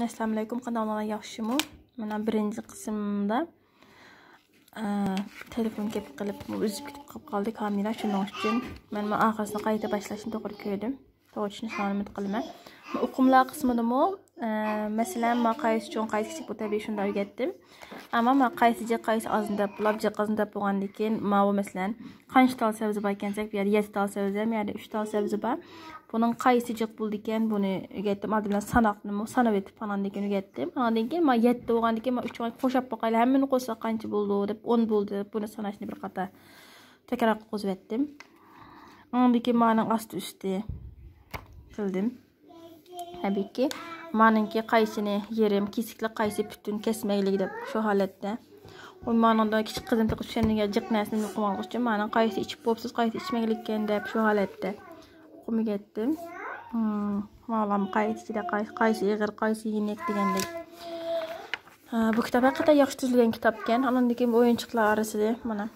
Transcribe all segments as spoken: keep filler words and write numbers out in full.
ئەسسالامۇئەلەيكۇم، قانداق ئەھۋالىڭلار، ياخشىمۇ؟ مانا بىرىنچى قىسىمدا، ئە، تېلېفون كېلىپ قېلىپ، ئۇزۇپ كېتىپ قاپقالدى كامېرا، شۇنىڭ ئۈچۈن مەن مانا ئاخىرسىنى قايتا باشلاشنى توغرا كۆردۈم. توغرا چۈشىنىشىڭلارنى ئۈمىد قىلىمەن. ئۇقۇملار قىسمىدىمۇ، ئە، مەسىلەن، ما قايسى چوڭ، قايسى كىچىك، بۇ تەبىئىي شۇنداق ئۆگەتتىم. ئەمما ما قايسى جىق، قايسى ئازنى دەپ، لاپ جىق ئازنى دەپ بولغاندىن كېيىن، ماۋۇ مەسىلەن، قانچە تال سەۋزە بار ئىكەن دېسەك، بۇ يەردە يەتتە تال سەۋزە، بۇ يەردە ئۈچ تال سەۋزە بار. بۇنىڭ قايسى جىق بولىدىكەن، بۇنى ئۆگەتتىم. ئالدى بىلەن ساناقنىمۇ ساناپ ئۆتۈپ، ئاناندىن كېيىن ئۆگەتتىم. ئاناندىن كېيىن ما يەتتە بولغاندىن كېيىن، ما ئۈچ قوشاپ باقايلى، ھەممىنى قوشساق قانچە بولىدۇ دەپ، ئون بولدى دەپ، بۇنى ساناشنى بىر قاتار تەكرار قىلغۇزۇۋەتتىم. ئانىڭدىن كېيىن مانىڭ ئاستى ئۈستى قىلدىم. تەبىئىيكى، مانىڭكى قايسىنى يېرىم كېسىكلىك، قايسى پۈتۈن كەسمەكلىك دەپ شۇ ھالەتتە. ئۇ مانىڭدا كىچىك قىزىم تېخى چۈشەنمىگەن جىق نەرسىنى ئۇقۇم ئالغۇچە، مانىڭ قايسى ئىچىپ بوپسىز، قايسى ئىچمەكلىككەن دەپ شۇ ھالەتتە ئۇقۇم ئۆگەتتىم. مم، ماۋۇلارمۇ قايسى ئىچىدە، قايسى، قايسى ئېغىر، قايسى يېنىك دېگەندەك. ھە، بۇ كىتاب ھەقىقەتەن ياخشى تۈزۈلگەن كىتابكەن. ئانىڭدىن كېيىن بۇ ئويۇنچۇقلار ئارىسىدا مانا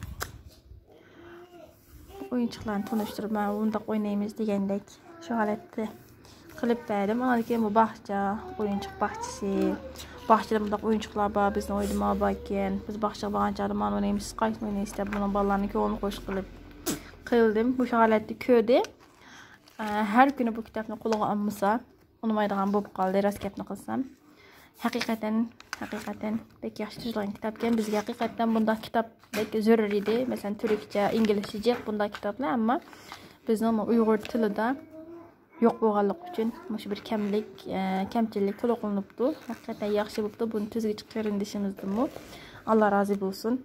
ئويۇنچۇقلارنى تونۇشتۇرۇپ، مانا بۇنداق ئوينايمىز دېگەندەك شۇ ھالەتتە قىلىپ بەردىم. ئانىڭدىن كېيىن بۇ باغچا، ئويۇنچۇق باغچىسى. باغچىدا بۇنداق ئويۇنچۇقلار بار، بىزنىڭ ئۆيدە مانا باركەن. بىز باغچىغا بارغان چاغدا مانا ئوينايمىز، سىز قايسىنى ئوينايسىز دەپ، بۇنىڭ بالىلارنىڭ كۆڭلىنى خۇش قىلىپ قىلدىم. مۇشۇ ھالەتتە كۆردى. ئە، ھەر كۈنى بۇ كىتابنى قولىغا ئالمىسا، ئۇنىمايدىغان بولۇپ قالدى، راست گەپنى قىلسام. ھەقىقەتەن، ھەقىقەتەن بەك ياخشى تۈزۈلگەن كىتابكەن. بىزگە ھەقىقەتەن بۇنداق كىتاب بەك زۆرۈر ئىدى. مەسىلەن، تۈركچە، ئىنگلىزچە جىق بۇنداق كىتابلار، ئەمما بىزنىڭ ئۇيغۇر تىلىدا يوق بولغانلىقى ئۈچۈن مۇشۇ بىر كەملىك، ئە، كەمچىلىك تولۇقلىنىپتۇ. ھەقىقەتەن ياخشى بوپتۇ. بۇنى تۈزگۈچى قېرىندىشىمىزدىنمۇ ئاللا رازى بولسۇن.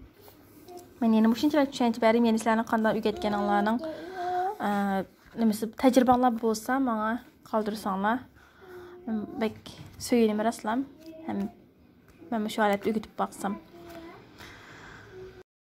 مەن يەنە مۇشۇنچىلىك چۈشەنچە بەردىم. يەنە سىلەرنىڭ قانداق ئۆگەتكىنىڭلارنىڭ، ئە، نېمىسى، تەجرىبەڭلار بولسا ماڭا قالدۇرساڭلار. بەك سۆيۈنىمەن راسلا. ھەم مەن مۇشۇ ھالەتتە ئۆگىتىپ باقسام.